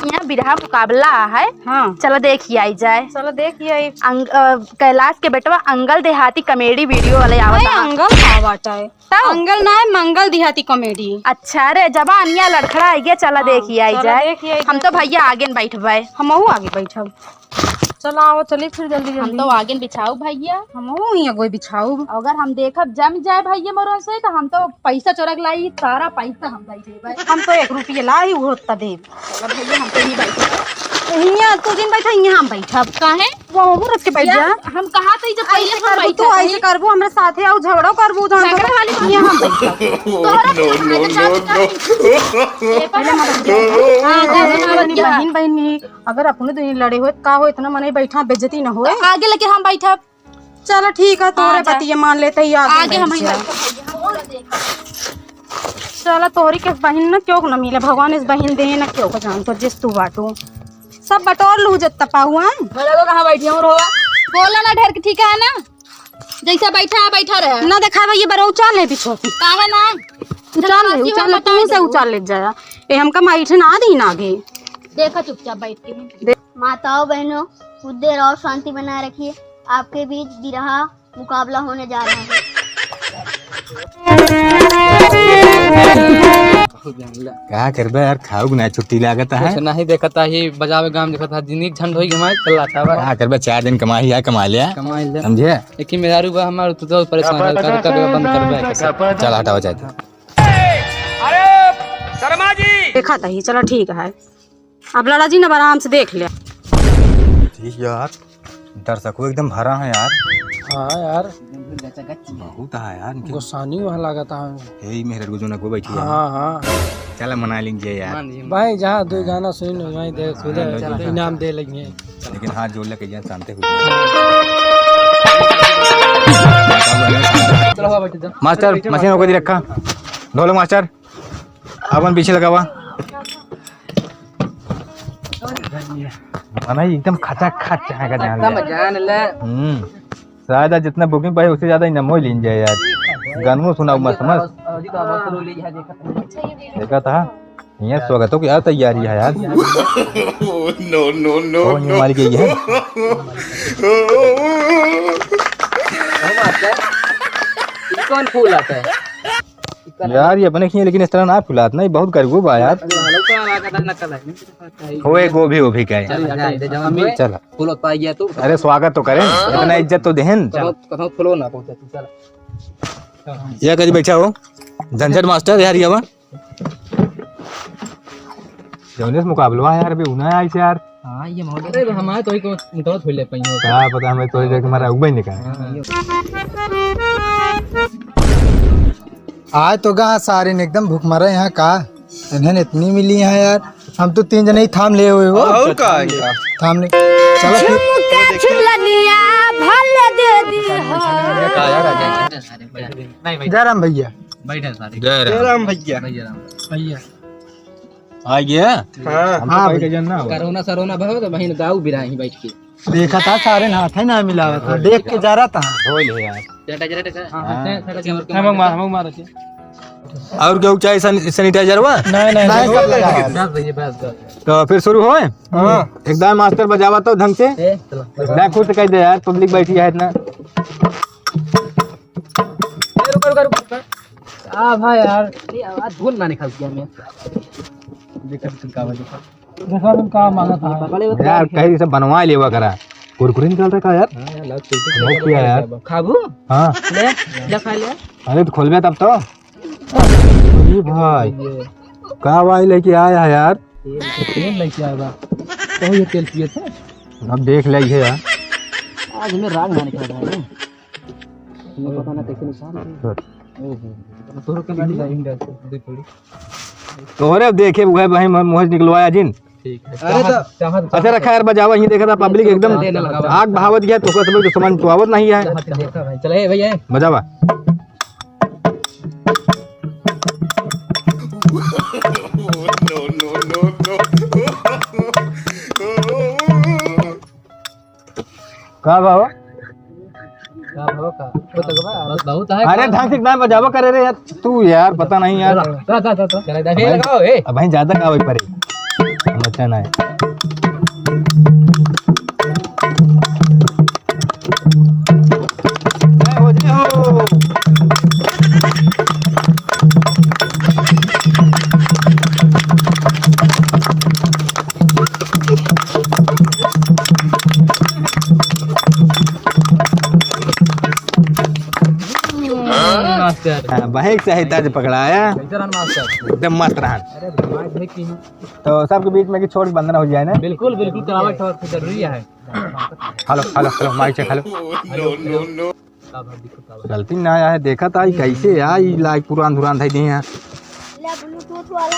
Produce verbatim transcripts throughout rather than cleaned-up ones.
यहाँ बिरहा मुकाबला है। हाँ। चला देखि आई जाए। चला देखि आई। अंग-, अ, कैलाश के बेटवा अंगल देहाती comedy video वाले आवत है। अंगल का बात है? तब? अंगल ना है, मंगल देहाती comedy। अच्छा रे, जबानिया लड़खड़ा है ये, चला हाँ, देखि आई चला जाए। देखि आई हम जाए। तो भैया आगे न बैठबे। हमहू आगे बैठब। चला, आवा, चली फिर जल्दी, हम जल्दी। तो आगे न बिछाऊ भैया। हमहू हियाँ गोई बिछाऊ। अगर हम देखब जम जाए भैया मोरन से, तो हम तो पैसा चोरा के लाई, सारा पैसा हम दे देबे। हम तो एक रुपया लाई, वो तो देब। चला भैया, हम तो नहीं बैठे। हियाँ तू जिन बैठा, हियाँ हम बैठब। काहे? वो रख के बैठ जा। हम कहा तो जब पहले ऐसे हम करबू, बैठे तू ऐसे थे। करबू, हमरा साथे आऊ झगड़ो करबू, जान झगड़ा वाली बात। हियाँ हम बैठब। तोहरा तो खाना चाहत नहीं। पहले मत जा। हाँ, जा, जा, जा। बहिन, बहिन, अगर अपने दुनी लड़े होए, का हो, इतना मनई बैठा, बेइज्जती न होए। तो आगे लेके हम बैठब। चला ठीक है, तोहरे हाँ, जा। बतिया मान लेते ही आगे आगे बैठ हम जा। चला तोहरी के बहिन न क्यों न मिले, भगवान इस बहिन दे न क्यों को जान तो जिस तू बाटू। सब बटोर लू जब तपाऊ हैं। बोला तो कहाँ बैठी हूँ रो। बोला ना ढेर के, ठीक है ना? जैसा बैठा है, बैठा रहे। ना देखा भैया, बड़ा उचाल है पीछे। काहे ना? उचाल ले, उचाल ले, तू से उचाल ले जाया। ए, हमका माइठ ना दी ना आगे। देखा चुपचाप बैठ के। दे- माताओं, बहनों, कुछ देर और शांति बनाए रखिए। आपके बीच बिरहा मुकाबला होने जा रहा है। का करबे यार, खाऊ ना छुट्टी लागत है। कुछ नहीं देखता ही, बजावे गाम देखता है, जिंदगी झंड होई घुमाए चल रहा था बस। का करबे, चार दिन कमाई है, कमा लिया। कमाई ले। समझे? लेकिन मेहरारू बा हमार, तू तो परेशान है, कर, कर, बंद करबे। चल हटाओ जाए। अरे शर्मा जी। देखा था ही, चला ठीक है। अब लड़ा जी ना, आराम से देख ले। ठीक यार, दर्शकों एकदम भरा है यार। हाँ यार। बहुत है यार इनके। गोसानी वहाँ लागत है। यही मेहर को जो ना को बैठी है। हाँ, हाँ। चला मना लीजिए यार। भाई जहाँ दो गाना सुन लो, वहीं दे, हाँ, खुदे लो जी, इनाम दे लेंगे। लेकिन हाथ जोड़ लेके यहाँ शांति हुई। चलो, हाँ, बैठ जाओ। मास्टर, मशीन होकर रखा। ढोलक मास्टर। अपन पीछे लगावा। मना एकदम खचा खच चाहे का जान एकदम ले। जान ले। हम्म। शायद आज जितना booking पाई, उससे ज्यादा इनाम लीन जाए यार। गानों सुनाओ मस्त मस्त। अजी तो आवाज तो ले लिया, देखा था। देखा था? यहाँ स्वागतों की यार तैयारी है यार। No, no, no, ओ, ये no। मालिक यही है। कौन आता है? ये कौन फूल आता है? यार, ये अपने खिए, लेकिन इस तरह ना फुलात, नहीं, बहुत गरगू बा यार। होए, गोभी, वोभी का है। चल, चल, चल, चल। चला। फूल पाई गया तू। अरे, स्वागत तो करें, इतना इज्जत तो देहन। कथो, कथो फूलो ना पहुंचा तू, चल। या करी बैठा हो, झंझट मास्टर यार, ये बा। जौने से मुकाबला है यार, अभी उन्हें आई से यार। हाँ, ये माहौल। अरे, हम आए तो ही को मुकाबला थोड़ी ले पाएंगे। का पता, हमें तो ही देख मारा उबे नहीं कहा। हाँ, ये। आज तो गा सारे ने एकदम भूख मरा यहाँ का, इन्हें इतनी मिली है यार, हम तो तीन जने ही थाम ले हुए हो। और का? थाम ले, चलो फिर। झुमका झुलनिया भल दे दी हो। जय राम भैया। बैठे सारे। जय राम। जय राम भैया। भैया राम। भैया। आ गया? हाँ। हम तो हाँ भाई। कहीं के जन ना हो। कोरोना सरोना भयो तो बहिन गाऊ बिराही बैठ के। देखा था सारे हाथ है ना मिलावा था, देख के जा रहा था। हो ले यार। हाँ, हाँ। हम मार, हम मार रखे। और क्या चाहिए सन-, sanitizer वा? नहीं, नहीं, नहीं, नहीं, सब लगा है। बस भैया, बस, बस। तो फिर शुरू होए? हाँ। एक दान मास्टर बजावा तो ढंग से। ए, चलो। दान खुद से कह दे यार, public बैठी है इतना। रुको, रुको, रुको। आ भाई यार, ये आवाज धुन ना निकल गया मैं। देखा तुम का बजा। देखा तुम का मांगा था। यार, कहीं से बनवा लेवा करा। कुरकुरे निकाल रहा का यार? हाँ यार, लाओ, कुरकुरे बहुत किया यार। खाबू? हाँ। ले, जा खा ले। अरे, तो खोलबे तब तो। अरे भाई, ये। का भाई लेके आया है यार? तेल, तेल लेके आया बा। कहो ये तेल पिए थे? अब देख ले ये यार। आज हमें राग ना निकल रहा है। हमें पता ना कैसे निकाल रहे हैं। ओहो। तोहरो के बाटी जाए। दे थोड़ी। तोहरे अब देखे हुए भाई, मैं मुँह से निकलवाया जिन। ठीक है। अरे तो चाहत, चाहत, अच्छा रखा यार, बजावा, यहीं देखा था public एकदम देने लगा बा। आग बहावत गया, तो सब दुश्मन तो आवत नहीं है। चाहत देखा भाई, चले भैया। बजावा। का भाव? का भाव का? वो तो बा, बहुत है। अरे ढंग से ना बजावा करे रे यार, तू यार, पता नहीं यार। चला, चला, चला, चला। चला, इधर लगाओ, ए। अब भाई ज्यादा गावे पड़े। समझता ना है। जय हो, जय हो। मास्टर। हाँ, बहिक सही तर्ज पकड़ाया। कैसे रहन मास्टर? एकदम मस्त रहन। अरे, दिमाग में की है। तो सबके बीच में कि छोट बंधन हो जाए ना। बिल्कुल, बिल्कुल, करावट तो जरूरी है। Hello, hello, hello, mic check, hello. Hello, hello. का भाव दिखो, का भाव? गलती ना आया है, देखा था, ई कैसे यार, ई लाइक पुरान धुरान धई दिए हैं। ले Bluetooth वाला।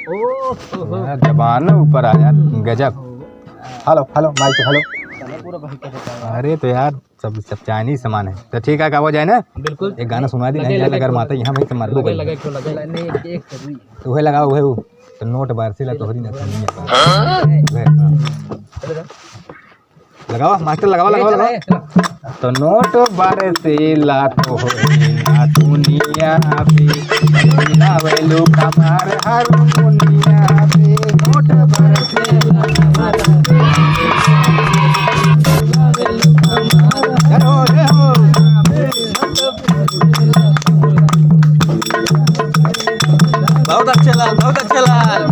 ओ, हो, हो। यार, जबान ऊपर आया, गजब। Hello, hello, mic check, hello. अरे तो यार, सब, सब चाइनीज सामान है। तो ठीक है, का हो जाए ना? बिल्कुल। एक गाना सुना दी, लगे, नहीं यार, लगे, अगर माता यहाँ वहीं से मर लगे, लगे, लगे। नहीं, एक, एक जरूरी है। तो वही लगाओ, वही वो। तो नोट बरसेला तोहरी नथुनिया। हाँ? वही, हाँ। चलो, चलो। लगावा, मास्टर, लगावा, लगावा, लगावा। तो नोट बरसेला तोहरी नथुनिया पे, बजावेलू कमार हारमोनिया पे। नोट बरसेला। जय हो, जय हो। बहुत अच्छे लाल, बहुत अच्छे लाल।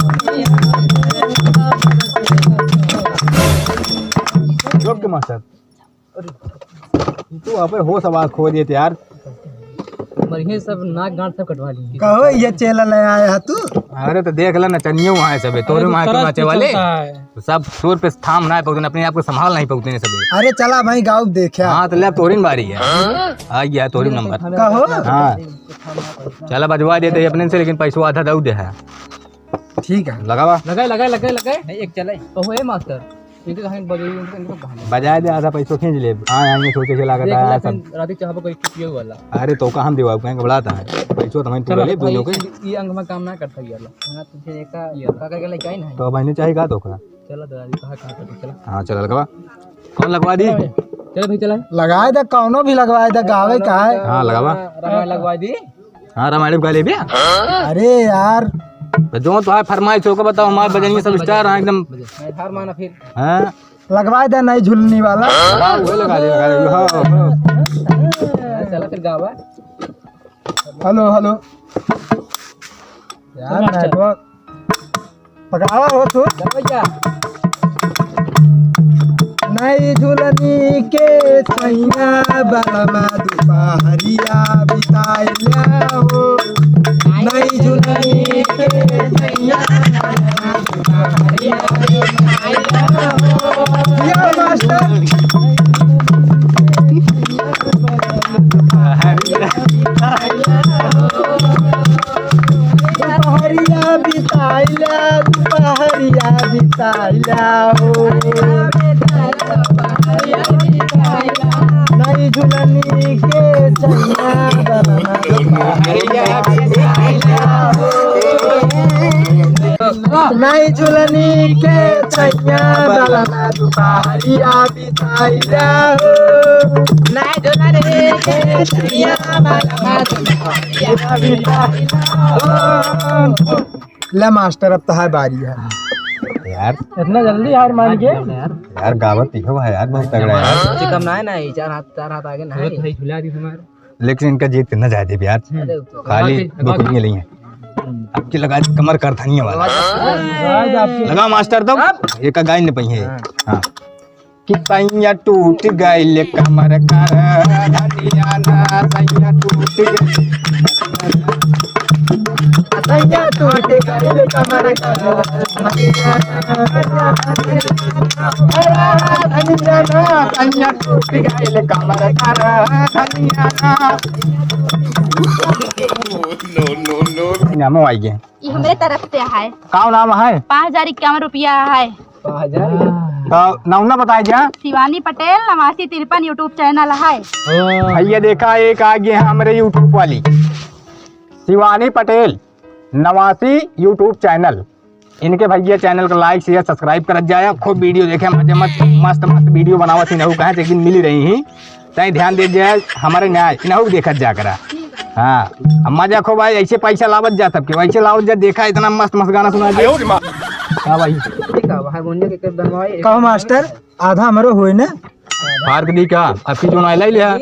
रुक मास्टर, तू अबे होश आवाज खो देते यार। बढ़िया सब नाक गांठ सब कटवा लिए। कहो, ये चेला ले आया है तू? अरे तो देख ले, नचनियो वहाँ है सबे, तोरे अरे तो वहाँ के तरस नाचे पे वाले। चलता है। तो सब सुर पे थाम ना पकड़ते, अपने आप को संभाल नहीं पकड़ते सबे। अरे चला भाई, गाँव देखा। हाँ, तो ले, अब तोरी न बारी है। आ गया तोरी नंबर। कहो। हाँ। चला, बजवा देते अपने से, लेकिन पैसवा आधा दऊ दे है। ठीक है। लगावा। लगाए, लगाए, लगाए, लगाए। नहीं, एक चले। कहो, ए मास्टर, इनके कहीं बजाई, इनके, इनके कहीं। बजाए दे, आधा पैसो खींच ले। हाँ, आएंगे, सोचे से लागत देख है, ले, सब। कहीं राती चाहबो कोई पियो वाला। अरे, तो का हम देवा, कहीं घबराता है। पैसो तो हमें चलो, तू ले, भाई, दोनों के। ये, ये अंग में काम ना करता ये वाला। हाँ, तुझे एक का, ये का करके लेके आई ना। तो बहने चाहे का तो का? चलो दादा जी, कहाँ, कहाँ करके चला? हाँ, चला लगवा। कौन लगवा दी? चलो भाई, चला। लगाए दे, कौनो भी लगवाए दे, गावे का है। हाँ, लगावा। रामायण लगवा दी। हाँ, रामायण गा ले भैया। अरे यार। तो जो तो है फरमाइश होकर बताओ, हमारे बजनिया सब स्टार हैं एकदम। मैं हार माना फिर। हाँ। लगवाए दे नई झुलनी वाला। हाँ, वही लगा दे, लगा दे। हाँ, हाँ। चला फिर गावा। Hello, hello. यार, मास्टर। नेटवर्क। पकड़ावा हो तू। चल भैया। नई झुलनी के सैया बलमा दुपहरिया बिताइला हो। नई झुलनी के सैया बलमा दुपहरिया बिताइला हो। यो मास्टर। दुपहरिया बिताइला, दुपहरिया बिताइला हो। नई झुलनी के सैया बलमा दुपहरिया बिताइला हो। नई झुलनी के सैया बलमा दुपहरिया बिताइला हो। नई झुलनी के सैया बलमा दुपहरिया बिताइला हो। ले मास्टर, अब तहार बारी है। यार। इतना जल्दी हार मान के? यार, गावत ही हो भाई यार, बहुत तगड़ा है यार। कम ना है ना, ये चार हाथ, चार हाथ आगे ना है। भाई झुला दी हमारे। लेकिन इनका जीत कितना जाए दे यार। अरे, खाली अरे, दो कुड़ियाँ ली हैं। अब की लगा दी कमर कर धनिया वाला। लगा मास्टर तो। एक गाय ने पही है। हाँ। हाँ। कि सैया टूट गइल कमर कर धनिया ना, सैया टूट गइल। सैया टूट गइल कमर कर धनिया ना, सैया टूट गइल कमर कर धनिया ना। No, no, no। नामो आई गए। ये हमरे तरफ से है। का नाम है? पाँच हजार इक्यावन रुपया है। पाँच हजार? तो नाम ना बताए जा। शिवानी पटेल, नवासी तिरपन YouTube channel है। ओ। ये देखा, एक आ गए हैं हमरे YouTube वाली शिवानी पटेल। नवासी YouTube channel, इनके भैया channel का like, share, subscribe करत जाए, खूब video देखे, मजे मत, मस्त मस्त video बनावत ही, नहू कहाँ से एक दिन मिली रही ही, तई ध्यान दे जाए, हमारे न्याय इनहू देखत जा करा। हाँ, अब मजा खूब आए, ऐसे पैसा लावत जा सबके, वैसे लावत जा, देखा इतना मस्त मस्त गाना सुना दे। आयो रे माँ। हाँ भाई। ठीक है, हारमोनिया के कर बनवाए। कहो मास्टर, आधा हमरो होए ना। फार्क दी का? अब की जो ना लाई लिया।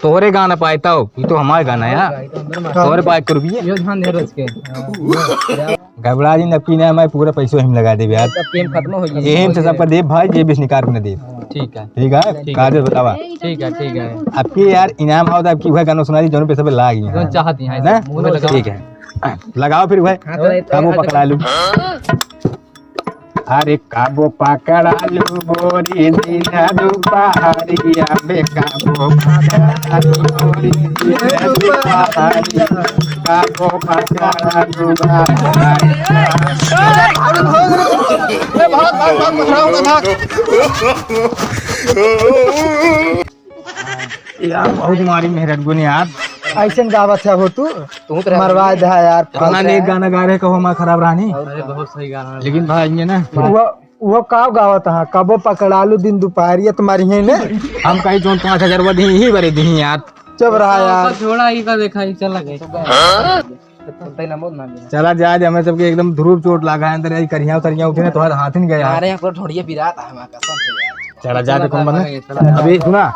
तोहरे गाना पाए तब, ये तो हमारे गाना है। हाँ, ये तो हमारे मास्टर तोहरे पाए कर भी है। यो ध्यान दे रोज के। हाँ, यो, या। गबड़ा जी, नबकी ना, मैं पूरा पैसो हिम लगा देबे यार। तब गेम खत्म हो गई। एहिम से सब पर देब भाई, जे बीस निकाल के न देब। ठीक है। ठीक है? ठीक है। काजल बतावा। ठीक है, ठीक है। अब की यार इनाम आओ तो अब की वह गाना सुना दी, जोन पे सब लाग गए। जो चाहती हैं, ना? मुंह में लगाओ। ठीक है। लगाओ फिर भाई। हाँ, तो ये तो काबू पकड़ा लूं। अरे काबो पकड़ालू गोरी दिन दुपहरिया में, काबो पकड़ालू गोरी दिन दुपहरिया, काबो पकड़ालू गोरी। यार, बहुत मारी मेहरत गुन यार। ऐसन गावत है हो तू? तू तो मरवा दे यार। इतना नेक गाना गा रहे, कहो हमार खराब रहनी। अरे, बहुत सही गाना है। लेकिन भाई, ये ना, वो, वो का गावत है? कबो पकड़ालू दिन दुपहरिया तुम्हारी है ने? हम कहीं जोन पाँच हजार वो दी, ही बरे दी यार। चुप रहा यार। थोड़ा ही का देखा, ही चला गया। चला जा, आज हमें सबके एकदम ध्रुव चोट लागा है, अंदर आई करिया उतरिया उठे ना, तुम्हारे हाथ नहीं गया। अरे, यहाँ पर ढोड़िए पिरात है, हमारा कसम से यार। चला जा, चला, कौन बना? चला, चला। अभी सुना,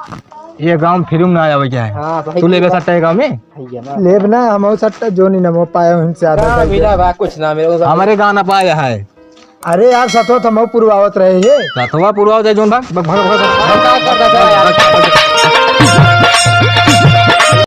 ये गाँव फिर ना आवे क्या है? हाँ, सही तू लेबे बात। सट्टा ये गाँव में? भैया ना। लेब ना, हम और सट्टा जो नहीं नमो पाए, उनसे आधा का कर दे। मिला बा, कुछ ना मिला, वो सब हमारे गाँव ना पाए है। अरे यार, सतवा तो हम पुरवावत रहे हैं। सतवा पुरवावत है, जोन भाग, भाग, भाग, भाग, भाग।